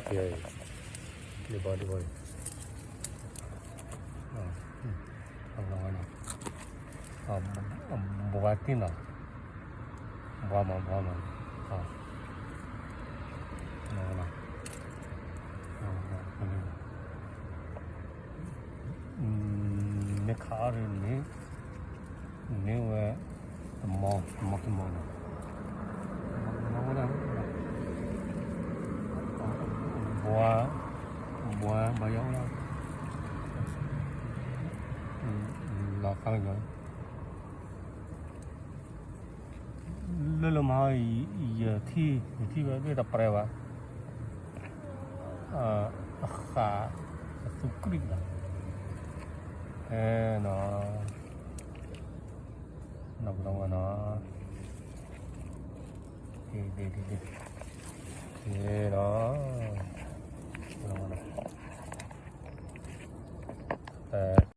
ဒံးဘီဒံးဘီ, အဝဲနီၤ, ဘှါတ့ၢ်နီၤ, ဘှါမး ဘှါမး, မ့ၢ်ခးအီၤဒ်န့ၣ်, န့ၢ်ဝဲ တမီၤ တမီၤ တမီၤနီၤ, ဘှါ ဘှါ ဘှါယီၤအိၣ်လီၤ, လီၤဖးကညီၤ လၢလၢမဟါ ယထံၣ် ယထံၣ်ဝဲဒၣ်တပြဲဘၣ်, အဃး အသူကြံၣ်လီၤ, အဲနီၤ, နီၤ နီၤ နီၤ, ဒ် ဒ် ဒ် ဒ် နီၤ, အဲ